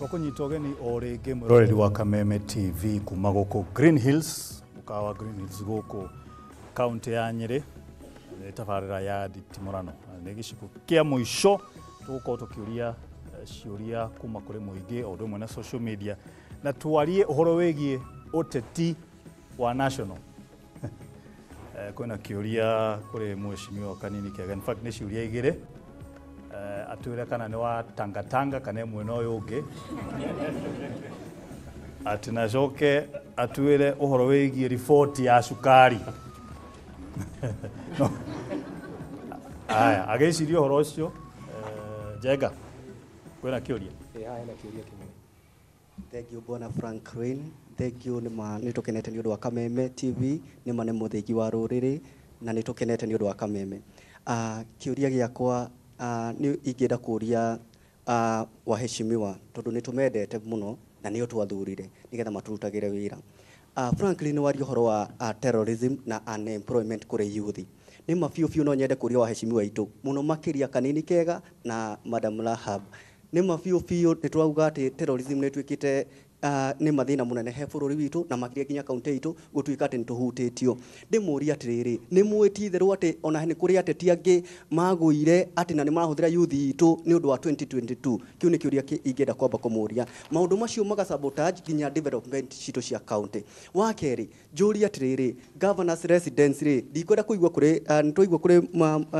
Twakunyita ũgeni o rĩngĩ mwĩroreri wa Kameme TV kuma gũkũ Green Hills, mũkawa wa Green Hills gũkũ kaunti ya Nyĩrĩ, nĩ tabarĩra ya nditimũrano. Nĩ gĩcigo kĩa mũico tũgũkorwo tũkĩũria ciũria kuma kũrĩ mũingĩ o ũndũ ũmwe na social media, na twarie ũhoro wĩgiĩ ũteti wa national. Kwĩna kĩũria kũrĩ mheshimiwa Kanini Kega, in fact nĩ ciũria igĩrĩ. Atwĩre kana nĩ wa tangatanga kana ĩ mwena ũyũ ũngĩ, atĩ nacoke atwĩre ũhoro wĩgiĩ riboti ya cukari. No. Aya, agĩciria ũhoro ũcio. Njenga, kwĩna kĩũria? Ĩ, haha hena kĩũria kĩmwe. Thank you Bwana Franklin. Thank you nĩma nĩ tũkenete nĩ ũndũ wa Kameme TV, nĩma nĩ mũthĩgi wa rũrĩrĩ na nĩ tũkenete nĩ ũndũ wa Kameme. Kĩũria gĩakwa nĩ ingĩenda kũria waheshimiwa tondũ nĩ tũmendete mũno na nĩo twathurire nĩgetha matũrutagĩre wĩra. Franklin waria ũhoro wa terrorism na unemployment kũrĩ youth. Nĩ ma biũ biũ no nyende kũria waheshimiwa aitũ mũno makĩria Kanini Kega na Madam Rahab. Nĩ ma biũ biũ nĩ tũrauga atĩ terrorism nĩ ĩtuĩkĩte nĩ mathĩna mũnene he bũrũri witũ na makĩria nginya kaunti itũ gũtuĩka atĩ nĩ tũhutĩtio. Ndĩmũrie atĩrĩrĩ, nĩ mũĩ ti itherũ atĩ ona nĩ kũrĩ ateti angĩ magũire atĩ na nĩ marahũthĩra youth itũ nĩ ũndũ wa 2022? Kĩu nĩ kĩũria ingĩenda kwamba kũmũria. Maũndũ macio maga sabotage nginya development citũ cia kaunti. Wa kerĩ, njũrie atĩrĩrĩ, governor's residence rĩ, ndikwenda kũigua kũrĩ, nĩ twaigua kũrĩ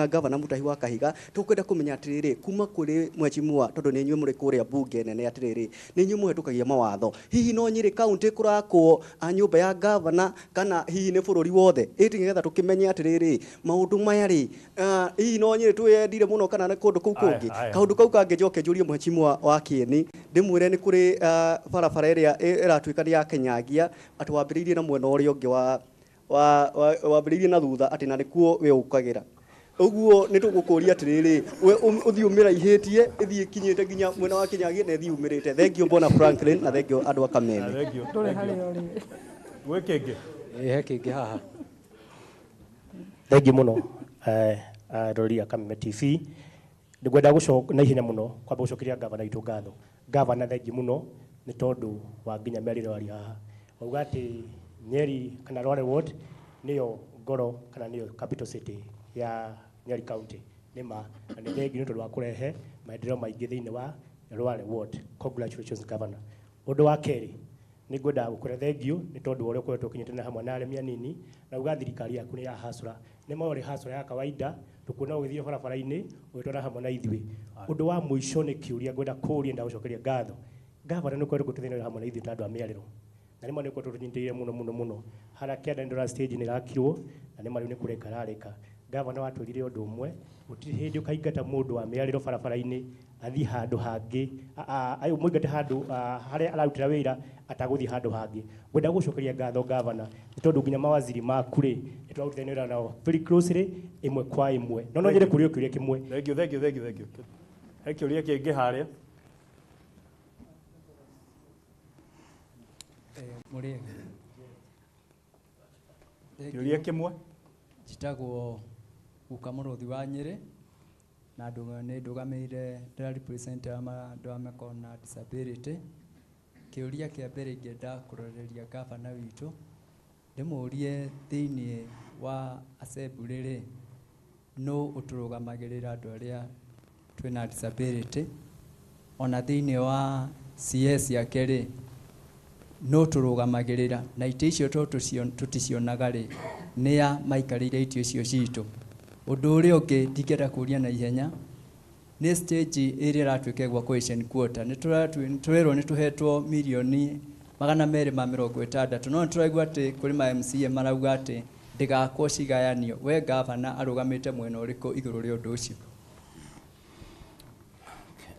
governor Mutahi wa Kahiga, tũkwenda kũmenya atĩrĩrĩ, kuma kũrĩ mheshimiwa, tondũ nĩ inyuĩ mũrĩ kũrĩa bunge nene atĩrĩrĩ, nĩ inyuĩ mũhetũkagia mawatho. Hihi no Nyĩrĩ kaunti kũrakwo nyũmba ya governor kana hihi nĩ bũrũri wothe? Ĩti nĩgetha tũkĩmenye atĩrĩrĩ, maũndũ maya rĩ, hihi no Nyĩrĩ twĩyendire mũno kana nĩ kũndũ kũu kũngĩ? Kaũndũ kau kangĩ njoke njũrie mheshimiwa wa Kĩeni, ndĩmwĩre nĩ kũrĩ barabara ĩrĩa ĩratuĩka nĩ ya Kinyagia, atĩ wambĩrĩirie na mwena ũrĩa ũngĩ wambĩrĩirie na thutha atĩ na nĩkuo we ũkagĩra. Ũguo nĩ tũgũkũria atĩrĩrĩ, we ũthiĩ ũmĩraihĩtie, ĩthiĩ ĩkinyĩte nginya mwena wa Kinyagia na ĩthiĩ umĩrĩte. Thank you Bwana Franklin na thank you andũ a Kameme. Thank you. Ndũrĩ harĩa ũrĩ. Gwĩ kĩngĩ? Ĩ, he kĩngĩ haha. Thank you mũno, arori a Kameme TV. Nĩngwenda gũcoka na ihenya mũno kwamba gũcokeria gavana witũ ngatho. Gavana, thank you mũno nĩ tondũ wa nginya mĩario ĩrĩa haha. Wauga atĩ Nyeri kana Rware Ward nĩyo ngoro kana nĩyo capital city ya Nyeri County. Nĩ ma, na nĩ thengiũ nĩ tondũ wa kũrehe maendeleo maingĩ thĩinĩ wa Rware Ward. Congratulations governor. Ũndũ wa kerĩ, nĩ ngwenda gũkwĩra thengiũ nĩ tondũ wa ũrĩa ũkoretwo ũkĩnyitanĩra hamwe na arĩmi anini, na uga thirikari yaku nĩ ya hasra. Nĩ ma ũrĩ hasra ya kawaida, tũkuona ũgĩthiĩ barabara-inĩ ũgĩtwara hamwe na ithuĩ. Ũndũ wa mũico nĩ kĩũria ngwenda kũũria, ndagũcokeria ngatho. Gavana nĩ ũkoretwo ũgĩtũthĩnĩra hamwe na ithuĩ ta andũ a mĩarĩro. Na nĩ ma nĩ ũkoretwo tũnyitĩrĩire mũno mũno mũno. Harĩa kĩanda nĩ ndĩrona stage nĩ ĩrakirwo, na nĩ ma rĩu nĩ kũreka ĩrarĩka. Gavana watwĩrire ũndũ ũmwe, gũtirĩ hĩndĩ ũkaingata mũndũ wa mĩarĩro barabara-inĩ athiĩ handũ hangĩ, mũingate handũ harĩa ararutĩra wĩra atagũthiĩ handũ hangĩ. Ngwenda gũcokeria ngatho gavana nĩ tondũ nginya mawaziri maku rĩ, nĩ tũrarutithania wĩra nao very closely, ĩmwe kwa ĩmwe. No no nyende kũũria kĩũria kĩmwe. Thank you, thank you, thank you, thank you. He kĩũria kĩngĩ harĩa. Mũrĩega. Kĩũria kĩmwe. Njĩtagwo Guka Mũrũthi wa Nyĩrĩ na nĩ ndũgamĩrĩire, ndĩra represent andũ a makoragwo na disability. Kĩũria kĩa mbere ingĩenda kũroreria gavana witũ, ndĩmũrie thĩiniĩ wa assembly rĩ, nũ ũtũrũgamagĩrĩra andũ arĩa twĩna disability? Ona thĩiniĩ wa CS yake rĩ, nũ ũtũrũgamagĩrĩra? Na itĩ icio tondũ tũticionaga rĩ, nĩa maikarĩire itĩ icio citũ? Ũndũ ũrĩa ũngĩ ndingĩenda kũũria na ihenya nĩ stage ĩrĩa ĩratuĩka ĩgwakwo Asian Quarter. Nĩ tũrerwo nĩ tũhetwo mirioni 260, no nĩ tũraigua atĩ kũrĩ ma MCA marauga atĩ ndĩgakwo cigayanio. We gavana arũgamĩte mwena ũrĩkũ igũrũ rĩa ũndũ ũcio?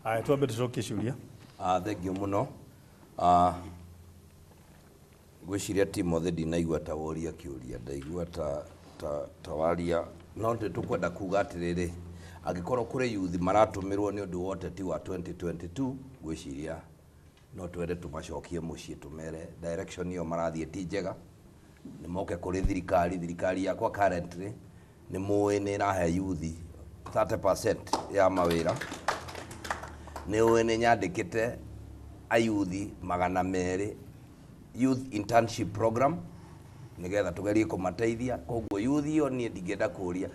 Aya, twambe tũcokie ciũria. Thank you mũno. Ngwĩciria Timothy ndinaigua ta woria kĩũria, ndaigua ta waria, no nĩ tũkwenda kuga atĩrĩrĩ, angĩkorwo kũrĩ youth maratũmĩrwo nĩ ũndũ wa ũteti wa 2022, ngwĩciria no twende tũmacokie mũciĩ tũmere direction ĩyo marathiĩ ti njega, nĩ moke kũrĩ thirikari. Thirikari yakwa currently nĩ mũĩ nĩ ĩrahe youth 30% ya mawĩra, nĩ ũĩ nĩ nyandĩkĩte ayuthi 200 youth internship program nigetha tugerie kumateithia. Koguo youth iyo nie ndingĩenda kũria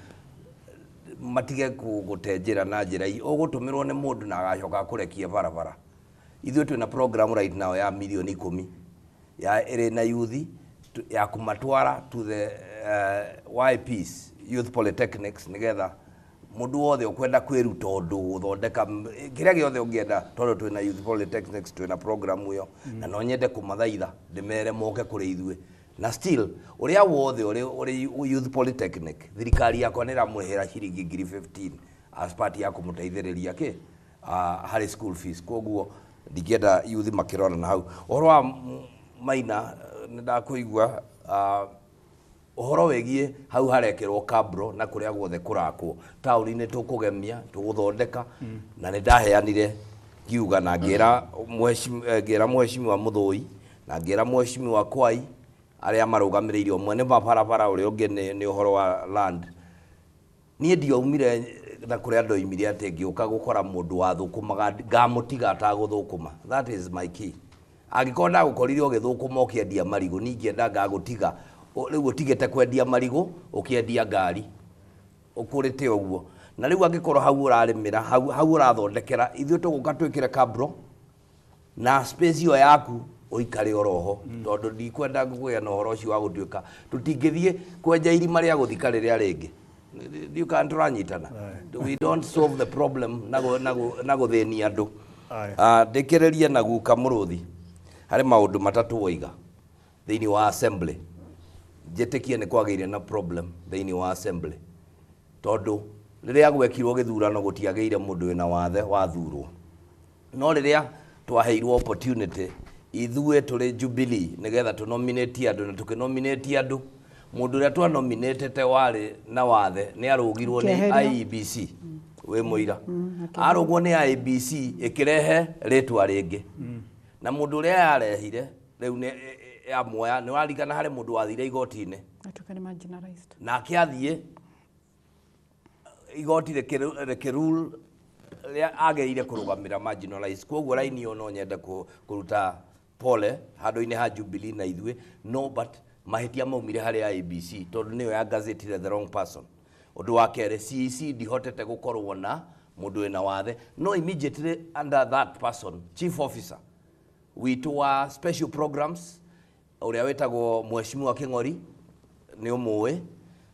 matige gũte njĩra na njĩra ũgũtũmĩrwo nĩ mũndũ na agacoka kũrekia barabara. Ithuĩ twĩna program right now ya milioni 10 ya ĩrĩ na youth ya kũmatwara to the YPs, Youth Polytechnics, nigetha mũndũ wothe ũkwenda kwĩruta ũndũ gũthondeka kĩrĩa gĩothe ũngĩenda, tondũ twĩna Youth Polytechnics, twĩna program ĩyo, na no nyende kũmathaitha ndĩmere moke kũrĩ ithuĩ. Na still ũrĩa wothe ũrĩ Youth Polytechnic, thirikari yakwa nĩ ĩramũrĩhĩra ciringi 15,000 as part ya kũmũteithĩrĩria kĩ harĩ school fees. Koguo ndingĩenda youth makĩrora na hau. Ũhoro wa Maina nĩ ndakũigua ũhoro wĩgiĩ hau harekĩrwo kabro na kũrĩa guothe kũrakwo taũni-inĩ, tũkũgemia tũgũthondeka, na nĩ ndaheanire ngiuga na ngĩra mheshimiwa Mũthũi na ngĩra mheshimiwa Kwai arĩa marũgamĩrĩire ũmwe nĩ mabarabara ũrĩa ũngĩ nĩ ũhoro wa land. Niĩ ndioimire na kũrĩa ndoimire atĩ ngĩũka gũkora mũndũ wathũkũmaga ngamũtiga atagũthũkũma. That is my key. Angĩkorwo ndagũkorire ũgĩthũkũma ũkĩendia marigũ, ningĩenda ngagũtiga rĩu ũtigĩte kwendia marigũ ũkĩendia ngari ũkũrĩte ũguo. Na rĩu angĩkorwo hau ũrarĩmĩra, hau ũrathondekera, ithuĩ tũgũka twĩkĩre kabro na space ĩyo yaku ũikare oroho, tondũ ndikwenda kũgĩa na ũhoro ũcio wa gũtuĩka tũtingĩthiĩ kwenja irima rĩa gũthika rĩrĩa rĩngĩ. Ndiũ kana tũranyitana. We don't solve the problem na gũthĩnia andũ. Ndĩkĩrĩrie na guka Mũrũthi harĩ maũndũ matatũ woiga thĩinĩ wa assembly. Njĩtĩkie nĩ kwagĩire na problem thĩinĩ wa assembly, tondũ rĩrĩa gwekirwo gĩthurano gũtiagĩire mũndũ wĩna wathe wathurwo. No rĩrĩa twaheirwo opportunity ithuĩ tũrĩ Jubilee nĩgetha tũnominate andũ, na tũkĩnominate andũ, mũndũ ũrĩa twanominatete warĩ na wathe nĩ arũgirwo nĩ IEBC wĩ mũira, arũgwo nĩ IEBC ĩkĩrehe rĩtwa rĩngĩ, na mũndũ ũrĩa yarehire rĩu nĩ ya muoya. Nĩ warikana harĩ mũndũ wathire igoti-inĩ nake athiĩ igoti rĩkĩrule rĩa agĩrĩire kũrũgamĩra marginalized. Koguo raini ĩyo no nyende kũruta pole handũ-inĩ ha Jubilee na ithuĩ, no but mahĩtia maumire harĩ IEBC tondũ nĩyo ya gazetire the wrong person. Ũndũ wa kerĩ, CEC ndihotete gũkorwo na mũndũ wĩna wathe, no immediately under that person chief officer witũ wa special programs ũrĩa wĩtagwo Mheshimiwa Kĩng'ori nĩ ũmũĩ,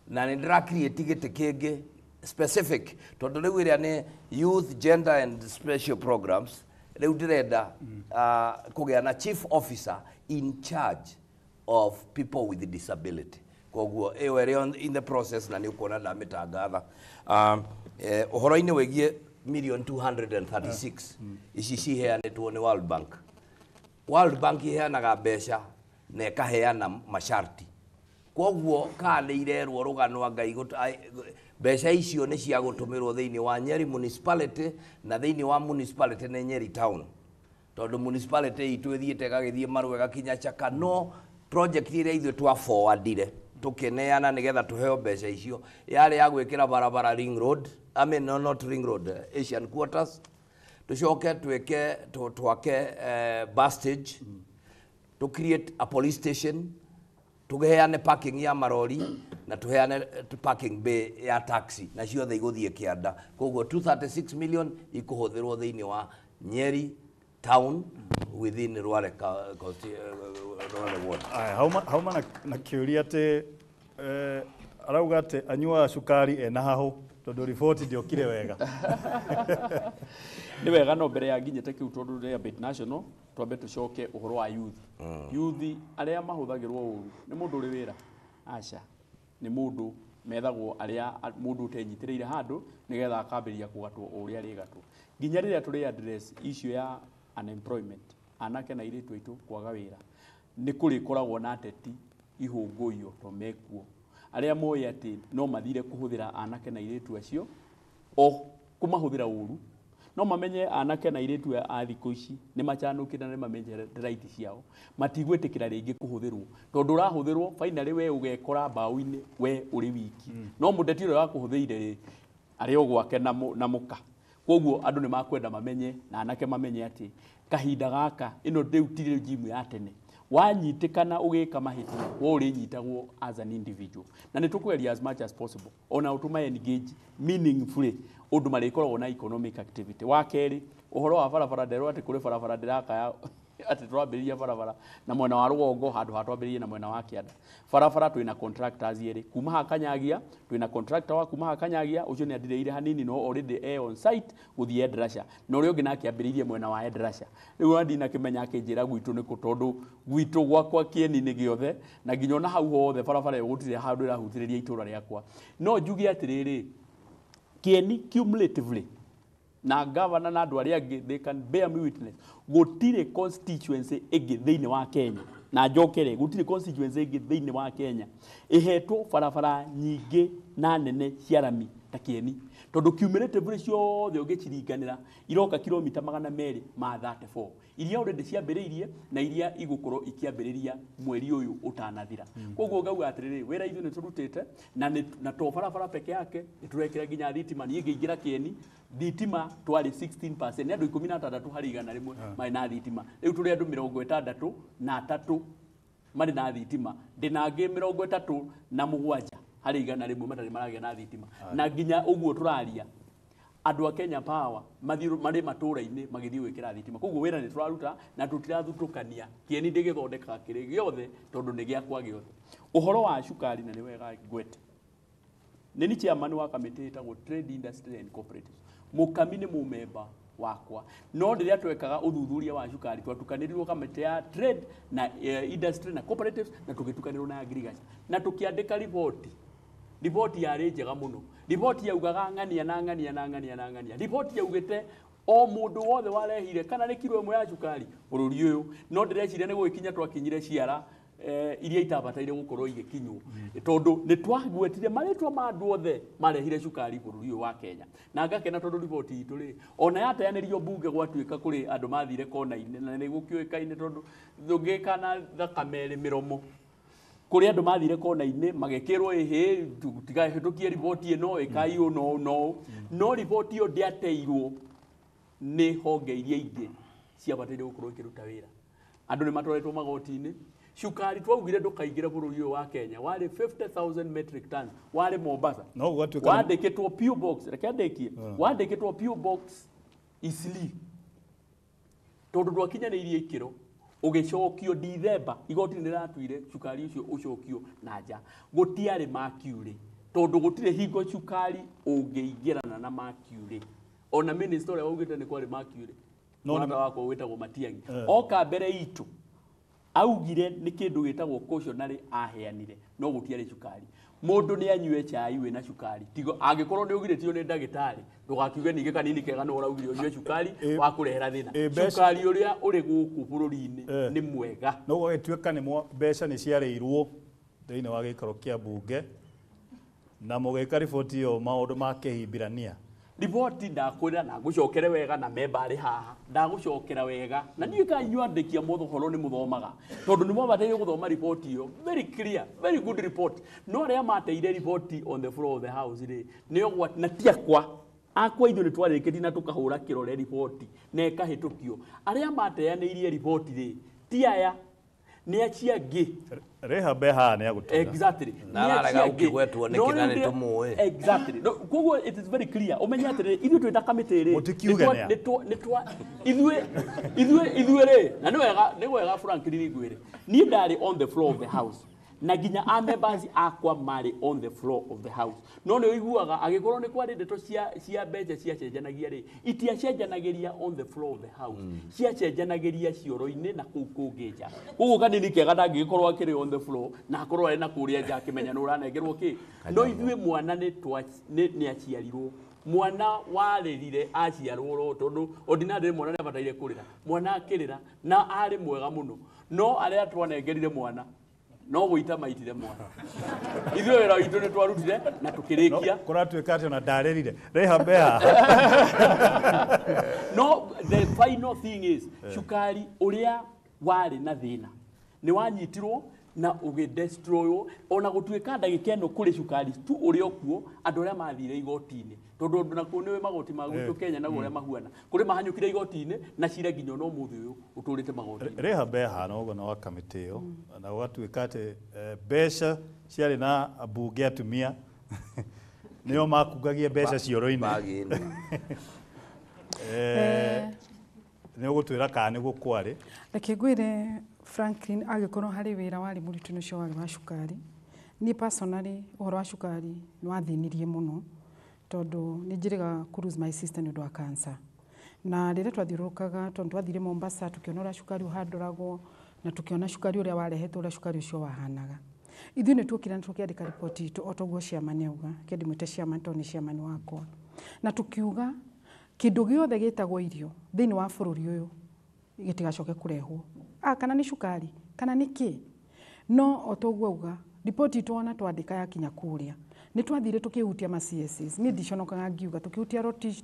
na nĩ ndĩra create gĩtĩ kĩngĩ specific tondũ rĩu ĩrĩa nĩ youth gender and special programs, rĩu ndĩrenda kũgĩa na chief officer in charge of people with disability. Koguo ĩyo ĩrĩ in the process na nĩ ũkuona ndamĩtangatha. Ũhoro-inĩ wĩgiĩ 236 ici ciheanĩtwo nĩ World Bank. World Bank iheanaga mbeca na ĩkaheana masharti. Koguo kana nĩ irerwo rũgano Ngai mbeca icio nĩ cia gũtũmĩrwo thĩinĩ wa Nyeri municipality na thĩinĩ wa municipality nĩ Nyeri town, tondũ municipality itũ ĩthiĩte ĩgagĩthiĩ Marua ĩgakinya Chaka, no project ĩrĩa ithuĩ twa forwardire tũkĩneana nĩgetha tũheo mbeca icio yarĩ ya gwĩkĩra barabara Ring Road, I mean, no, not Ring Road, Asian Quarters, tũcoke twĩke twake bus stage, to create a police station, tuheane parking ya marori na tuheane parking bay ya taxi, na ciothe igũthiĩ kĩanda. Koguo 236 million ikũhũthĩrwo thĩinĩ wa Nyeri town within Rware Rware ward. Aya, hauma na kĩũria atĩ arauga atĩ anyuaga cukari ena hahũ tondũ riboti ndĩokire wega. Nĩ wega, no mbere ya nginyĩte kĩu tondũ rĩa bit national twambe tũcoke ũhoro wa youth. Youth arĩa mahũthagĩrwo ũru nĩ mũndũ ũrĩ wĩra? Aca, nĩ mũndũ methagwo arĩa mũndũ ũtenyitĩrĩire handũ nĩgetha akambĩrĩria kũgatwo o ũrĩa arĩgatwo. Nginya rĩrĩa tũrĩ address issue ya unemployment, anake na airĩtu aitũ kwaga wĩra, nĩ kũrĩkoragwo na ateti ihũngũiyo to mekuo arĩa moĩ atĩ no mathire kũhũthĩra anake na airĩtu acio o kũmahũthĩra ũru. No mamenye anake na airĩtu a thikũ ici nĩ machanũkĩte na nĩ mamenyete right ciao, matigwĩtĩkĩra rĩngĩ kũhũthĩrwo tondũ ũrahũthĩrwo finally we ũgekora mbaũ-inĩ we ũrĩ wiki, no mũteti ũrĩa wakũhũthĩire rĩ arĩ o gwake na mũka. Koguo andũ nĩ makwenda mamenye na anake mamenye atĩ Kahinda gaka ĩno rĩu ti regime ya tene. Wanyitĩkana ũgĩka mahĩtia, we ũrĩnyitagwo as an individual. Na nĩ tũkweria as much as possible. Ona ũtũma engage meaningfully ũndũ marĩkoragwo na economic activity. Wa kerĩ, ũhoro wa barabara nderwo atĩ kũrĩ barabara ndĩrakaya atĩ tũrambĩrĩria barabara na mwena wa rũgongo handũ ha twambĩrĩrie na mwena wa kĩanda. Barabara twĩna contractors erĩ kuma ha Kanyagia, twĩna contractor wa kuma ha Kanyagia ũcio nĩ andirĩire hanini no already e on site gũthiĩ Endarasha, na ũrĩa ũngĩ nake ambĩrĩirie mwena wa Endarasha. Rĩu ona ndinakĩmenya akĩnjĩra gwitũ nĩkũ tondũ gwitũ gwakwa kĩeni-inĩ gĩothe na nginya ona hau hothe barabara ĩyo gũtirĩ handũ ĩrahutĩrĩria itũra rĩakwa. No njuge atĩrĩrĩ, kĩeni cumulatively na governor na andũ arĩa angĩ, they can bear me witness, gũtirĩ constituency ĩngĩ thĩinĩ wa Kenya, na njokere, gũtirĩ constituency ĩngĩ thĩinĩ wa Kenya ĩhetwo barabara nyingĩ na nene cia rami ta Kĩeni, tondũ cumulatively ciothe ũngĩciringanĩra iroka kilomita 234 iria already ciambĩrĩirie na iria igũkorwo ikĩambĩrĩria mweri ũyũ ũtanathira. Koguo ngauga atĩrĩrĩ, wĩra ithuĩ nĩ tũrutĩte na na to barabara peke yake, nĩ tũrekĩra nginya thitima. Niĩ ngĩingĩra Kĩeni thitima twarĩ 16%, nĩ andũ 16 harĩ 100 marĩ na thitima. Rĩu tũrĩ andũ 63 marĩ na thitima, ndĩna angĩ 37 harĩ 100 matarĩ maragĩa na thitima. Na nginya ũguo tũraria andũ a Kenya Power mathiĩ marĩ matũra-inĩ magĩthiĩ gwĩkĩra thitima. Koguo wĩra nĩ tũraruta na tũtirathutũkania. Kĩeni ndĩgĩthondekaga kĩrĩ gĩothe tondũ nĩ gĩakwa gĩothe. Ũhoro wa cukari na nĩ wega ngwete, nĩ ni chairman wa kamĩtĩ ĩtagwo Trade Industry and Cooperatives. Mũkami nĩ mũmemba wakwa, no rĩrĩa twekaga ũthuthuria wa cukari twatukanĩrirwo kamĩtĩ ya trade na industry na cooperatives, na tũgĩtukanĩrwo na agriculture, na tũkĩandĩka riboti. Riboti yarĩ njega mũno. Riboti yaugaga ng'ania na ng'ania na ng'ania na ng'ania. Riboti yaugĩte o mũndũ wothe warehire kana nĩ kiro ĩmwe ya cukari bũrũri ũyũ, no ndĩreciria nĩ gũgĩkinya twakinyire ciara iria itabataire gũkorwo igĩkinywo, tondũ nĩ twagwetire marĩtwa ma andũ othe marehire cukari bũrũri ũyũ wa Kenya. Na ngakena tondũ riboti itũ rĩ ona yateanĩrio mbunge gwatuĩka kũrĩ andũ mathire kona-inĩ, na nĩ gũkĩũĩkaine tondũ ndũngĩka na thakame ĩrĩ mĩromo. Kũrĩ andũ mathire kona-inĩ magĩkĩrwo ĩhĩ tigahĩtũkie riboti ĩno ĩkai ũũ no no no riboti ĩyo ndĩateirwo nĩ honge iria ingĩ ciabataire gũkorwo ikĩruta wĩra. Andũ nĩ matwaretwo magoti-inĩ. Cukari twaugire ndũkaingĩre bũrũri ũyũ wa Kenya warĩ 50,000 metric tons, warĩ Mombasa. No gwatuĩka wandĩkĩtwo PO box, reke ndĩkie, wandĩkĩtwo PO box Eastleigh tondũ ndwakinyanĩirie ikĩro, ũgĩcokio Dithemba. Igoti nĩ rĩratuire cukari ũcio ũcokio na nja. Gũtiarĩ mercury tondũ gũtirĩ hingo cukari ũngĩingĩrana na mercury. Ona minister ũrĩa waugĩte nĩ kwarĩ mercury, mũrata wakwa wĩtagwo Matiang'i, oka mbere itũ augire nĩ kĩndũ gĩtagwo cautionary aheanire, no gũtiarĩ cukari. Mũndũ nĩ anyue chai wĩna cukari, tigo angĩkorwo nĩ ũgirĩtio nĩ ndagĩtarĩ ndũgakiuge ningĩ kanini kega no ũraugire ũnyue cukari wa kũrehera thĩna. Cukari ũrĩa ũrĩ gũkũ bũrũri-inĩ nĩ mwega. No gũgĩtuĩka nĩ mbeca nĩ ciarĩirwo thĩinĩ wa gĩikaro kĩa mbunge na mũgĩka riboti ĩyo maũndũ ma kĩhimbirania. Riboti ndakwĩra na ngũcokere wega na memba arĩ haha, ndagũcokera wega na ndiũĩ kana inyuĩ andĩki a mohoro nĩ mũthomaga, tondũ nĩ mwabataire gũthoma riboti ĩyo very clear, very good report. No arĩa mateire riboti on the floor of the house rĩ nĩ ũgwati, na ti akwa akwa, ithuĩ nĩ twarĩkĩtie na tũkahũra kĩrore riboti na ĩkahĩtũkio. Arĩa mateanĩirie riboti rĩ ti aya, nĩ acio angĩ. Rĩha be haha nĩ agũtũra. Exactly. Na ararega gũkĩgwetwo nĩkĩ na nĩ tũmũĩ. Exactly. No, koguo it is very clear. Ũmenye atĩrĩrĩ, ithuĩ twĩ ta kamĩtĩ rĩ, Mũtikiuge nĩa. Ithuĩ rĩ, na nĩ wega Frank ngwĩre. Niĩ ndarĩ on the floor of the house. Na nginya a members akwa marĩ on the floor of the house. No nĩ ũiguaga agĩkorwo nĩ kwarĩ ndeto cia mbeca ciacenjanagia rĩ, itiacenjanagĩria on the floor of the house. Ciacenjanagĩria cioro-inĩ na kũu kũngĩ nja. Koguo kanini kega ndangĩgĩkorwo akĩrĩ on the floor na akorwo arĩ na kũrĩa nja akĩmenya nĩ ũranengerwo kĩ. No ithuĩ mwana nĩ aciarirwo. Mwana warĩrire aciarwo ro tondũ ordinarily mwana nĩ abataire kũrĩra. Mwana akĩrĩra na arĩ mwega mũno. No arĩa twanengerire mwana no gũita maitire mwana. Ithuĩ wĩra witũ nĩ twarutire na tũkĩrĩkia. Kũratuĩka atĩ ona ndarĩrire. Rĩha be haha. No the final thing is cukari ũrĩa warĩ na thĩna nĩ wanyitirwo Na ũgĩdestroywo ona gũtuĩka ndagĩka ĩno kũrĩ cukari tu ũrĩa ũkuo andũ arĩa mathire igoti-inĩ tondũ ũndũ nakuo nĩwe magoti ma gwitũ Kenya naguo ũrĩa mahuana kũrĩ mahanyũkire igoti-inĩ na cira nginya ona ũmũthĩ ũyũ ũtũrĩte magoti-inĩ. Rĩha behana ũguo na wa kamĩtĩ ĩyo na gũgatuĩka atĩ mbeca ciarĩ na ambunge atumia nĩo makungagia mbeca cioro-inĩ. Bagi-inĩ. Nĩ ũgũtwĩra kana nĩguo kwarĩ. Reke ngwĩre Franklin, angĩkorwo harĩ wĩra warĩ mũritũ nĩ ũcio warĩ wa cukari. Niĩ personally ũhoro wa cukari nĩ wathĩnirie mũno tondũ nĩ njĩrĩga kũ lose my sister nĩ ũndũ wa cancer. Na rĩrĩa twathiũrũrũkaga tondũ twathire Mombasa tũkĩona ũrĩa cukari ũhandũragwo na tũkĩona cukari ũrĩa warehetwo ũrĩa cukari ũcio wahanaga. Ithuĩ nĩ tuokire na tũkĩandĩka riboti itũ o toguo chairman auga, reke ndĩmwĩte chairman tondũ nĩ chairman wakwa. Na tũkiuga kĩndũ gĩothe gĩtagwo irio thĩinĩ wa bũrũri ũyũ gĩtigacoke kũrehwo. Kana nĩ cukari, kana nĩ kĩ. No o toguo auga, riboti itũ ona twandĩka yakinya kũrĩa nĩ twathire tũkĩhutia ma CSs. Niĩ ndiconokaga ngiuga tũkĩhutia Rotich,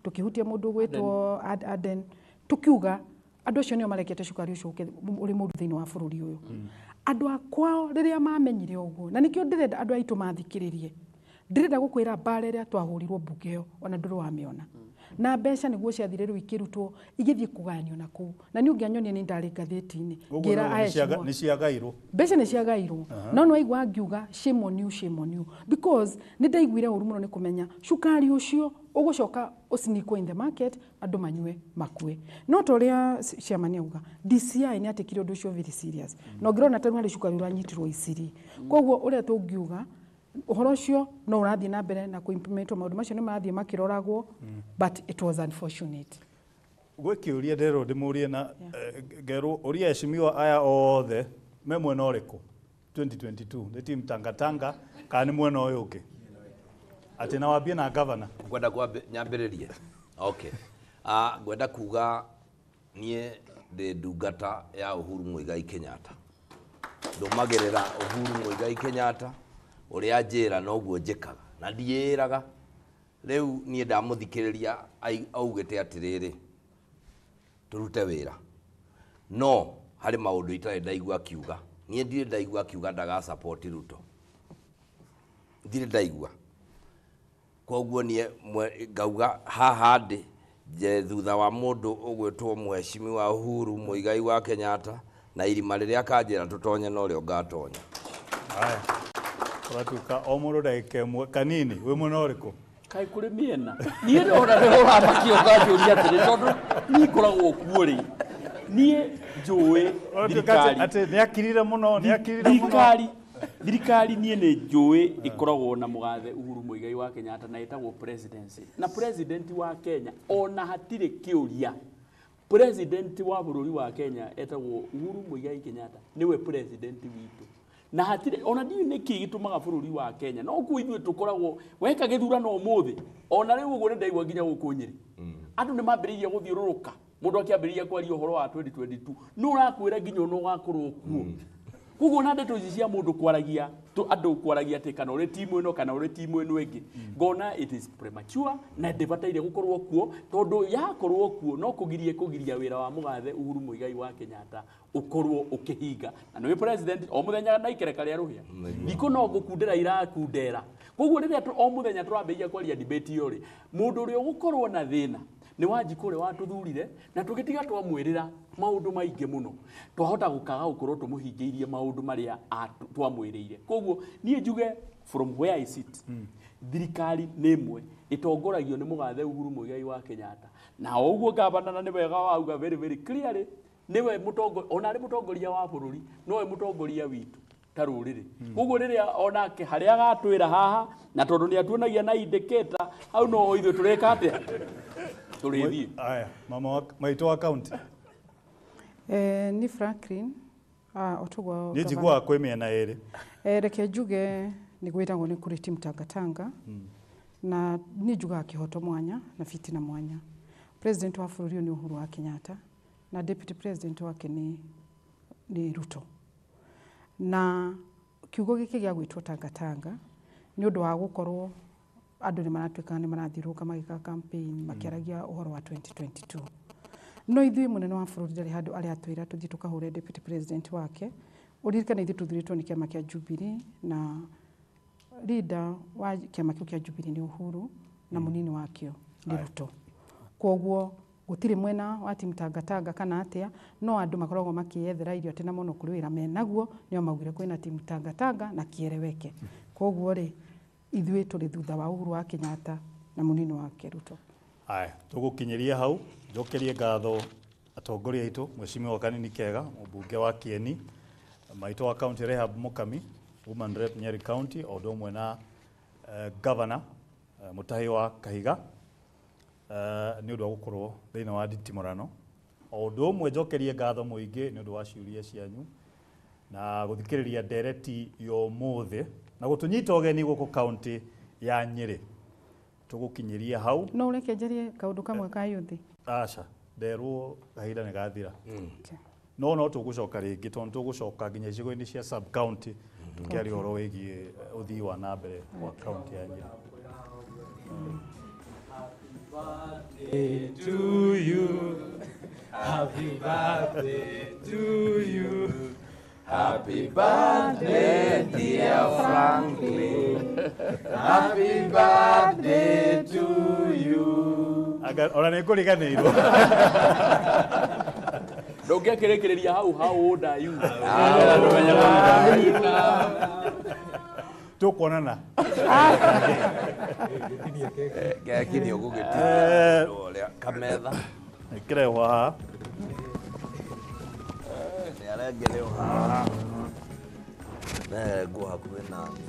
tũkĩhutia mũndũ ũgwĩtwo Aden, tukiuga andũ acio nĩo marekete cukari ũcio ũrĩ mũru thĩinĩ wa bũrũri ũyũ. Andũ akwao rĩrĩa mamenyire ũguo, na nĩkĩo ndĩrenda andũ aitũ mathikĩrĩrie, ndĩrenda gũkwĩra mbara ĩrĩa twahũrirwo mbunge ĩyo ona ndũrĩ wamĩona. Na mbeca nĩguo ciathire rĩu ikĩrutwo igĩthiĩ kũgayanio na kũu. Na niĩ ũngĩanyonia nĩ ndarĩ ngathĩti-inĩ ngĩra aheshimwa nĩ ciagairwo. Mbeca nĩ ciagairwo. No nĩ waigua ngiuga shame on you, shame on you, because nĩ ndaiguire ũru mũno nĩ kũmenya cukari ũcio ũgũcoka ũcinikwo in the market andũ manyue makue. No ta ũrĩa chairman auga, DCI nĩ atekire ũndũ ũcio very serious. Na ũngĩrona ta rĩu harĩ cukari ũranyitirwo Isiri. Koguo ũrĩa tũngiuga ũhoro ũcio no ũrathiĩ na mbere na kũ-implement, maũndũ macio nĩ marathiĩ makĩroragwo, but it was unfortunate. Gwĩ kĩũria ndĩrerwo ndĩmũrie na ngerwo ũria heshimiwa aya othe me mwena ũrĩkũ 2022, nĩ team Tangatanga kana nĩ mwena ũyũ ũngĩ? Atĩ na wambie na governor. Ngwenda nyambĩrĩrie. Okay. Ngwenda kuga niĩ ndĩ ndungata ya Uhuru Muigai Kenyatta. Ndũmagĩrĩra Uhuru Muigai Kenyatta ũrĩa njĩra noguo njĩkaga na ndiĩraga. Rĩu niĩ ndamũthikĩrĩria augĩte atĩrĩrĩ, tũrute wĩra. No harĩ maũndũ itarĩ ndaigua akiuga. Niĩ ndirĩ ndaigua akiuga ndaga support Ruto. Ndirĩ ndaigua. Koguo niĩ ngauga haha ndĩ thutha wa mũndũ ũgwĩtwo mheshimiwa Uhuru Muigai wa Kenyatta na irima rĩrĩa akanjĩra tũtonye norĩo ngatonya. Haya. Ũratuĩka o mũndũ ndagĩka ĩmwe kanini, wĩ mwena ũrĩkũ? Kaĩ kũrĩ mĩena. Niĩ ndona nĩ ũramakio ũkanjũria atĩrĩ tondũ niĩ ngoragwo kuo rĩ. Niĩ njũĩ thirikari. Atĩ nĩ akirire mũno, nĩ akirire mũno. Thirikari niĩ nĩ njũĩ ĩkoragwo na mũgathe Uhuru Muigai wa Kenyatta na ĩtagwo presidency. Na president wa Kenya ona hatirĩ kĩũria. President wa bũrũri wa Kenya etagwo Uhuru Muigai Kenyatta nĩwe president witũ. Na hatirĩ ona ndiũĩ nĩkĩ gĩtũmaga bũrũri wa Kenya no kuo ithuĩ tũkoragwo weka gĩthurano ũmũthĩ ona rĩu ũguo nĩ ndaigua nginya gũkũ Nyĩrĩ andũ nĩ mambĩrĩirie gũthiũrũrũka mũndũ akĩambĩrĩria kwaria ũhoro wa 2022 nĩ ũrakwĩra nginya ona ũgakorwo kuo. Koguo na ndeto ici cia mũndũ kwaragia andũ kwaragia atĩ kana ũrĩ timu ĩno kana ũrĩ timu ĩno ĩngĩ ngona it is premature na ndĩbataire gũkorwo kuo tondũ yakorwo kuo no kũgirie kũgiria wĩra wa mũgathe Uhuru Muigai wa Kenyatta ũkorwo ũkĩhinga. Na nĩwe president o mũthenya na ikereka rĩa rũhĩa thikũ no gũkundera irakundera. Koguo rĩrĩa o mũthenya tũrambĩrĩria kwaria debate ĩyo rĩ, mũndũ ũrĩa ũgũkorwo na thĩna nĩ Wanjikũ ũrĩa watũthurire na tũgĩtiga twamwĩrĩra maũndũ maingĩ mũno twahota gũkaga gũkorwo tũmũhingĩirie maũndũ marĩa twamwĩrĩire. Koguo niĩ njuge from where I sit, thirikari nĩ ĩmwe ĩtongoragio nĩ mũgathe Uhuru Muigai wa Kenyatta na o ũguo gavana na nĩ wega wauga very very clearly nĩwe mũtongoria ona arĩ mũtongoria wa bũrũri nowe mũtongoria witũ ta rũrĩrĩ. Koguo rĩrĩa onake harĩa agatwĩra haha na tondũ nĩ atuonagia na indicator hau no ithuĩ tũrĩka atĩa tũrĩthiĩ. Aya mama maitũ wa county. Ni Franklin otoguo nĩ njiguaga kwĩ mĩena ĩrĩ. Reke njuge nĩ gwĩtagwo nĩ kũrĩ team Tangatanga na niĩ njugaga kĩhoto mwanya na fitina mwanya. President wa bũrũri ũyũ nĩ Uhuru wa Kenyatta na deputy president wake nĩ Ruto. Na kiugo gĩkĩ gĩa gwĩtwo Tangatanga nĩ ũndũ wa gũkorwo andũ nĩ maratuĩka nĩ marathiũrũrũka magĩka campaign makĩaragia ũhoro wa 2022. No ithuĩ mũnene wa bũrũri ndarĩ handũ arĩa atwĩra tũthiĩ tũkahũre deputy president wake Ũririkane ithuĩ tũthurĩtwo nĩ kĩama kĩa Jubilee na leader wa kĩama kĩu kĩa Jubilee nĩ Uhuru na mũnini wakĩo nĩ Ruto. Koguo gũtirĩ mwena wa timu tangatanga kana atĩa, no andũ makoragwo makĩyethera irio atĩ na mono kũrĩ wĩra menaguo, nĩo maugire kwĩna timu tangatanga na kiereweke. Koguo rĩ, ithuĩ tũrĩ thutha wa Uhuru wa Kenyatta na mũnini wake Ruto. Aya, tũgũkinyĩria hau, njokerie ngatho atongoria aitũ, Mheshimiwa Kanini Kega, mũmbunge wa Kieni, maitũ wa county Rehab Mukami, Woman Rep Nyeri County, o ũndũ ũmwe na Governor Mutahi wa Kahiga, nĩ ũndũ wa gũkorwo thĩinĩ wa nditimũrano. O ũndũ ũmwe njokerie ngatho mũingĩ nĩ ũndũ wa ciũria cianyu na gũthikĩrĩria ndereti ya ũmũthĩ na gũtũnyita ũgeni gũkũ kaunti ya Nyĩrĩ. Tũgũkinyĩria hau. No ũreke njarie kaũndũ kamwe ka yuthi? Aca, nderwo kahinda nĩ gathira. Okay. No tũgũcoka rĩngĩ tondũ tũgũcoka nginya icigo-inĩ cia sub county tũkĩaria ũhoro wĩgiĩ ũthii wa na mbere wa kaunti ya Nyĩrĩ. Happy birthday to you. Happy birthday to you. Happy birthday, dear Franklin. Happy birthday to you. Anga ona nĩ ngũriganĩirwo. Ndũngĩakĩrĩkĩrĩria hau, how old are you? Tũkuonana. Keki nĩ ũgũgĩtinia ũrĩa kametha. Ĩkĩrehwo haha. Nĩ arengerwo haha. Nĩ nguo hakuhĩ nani.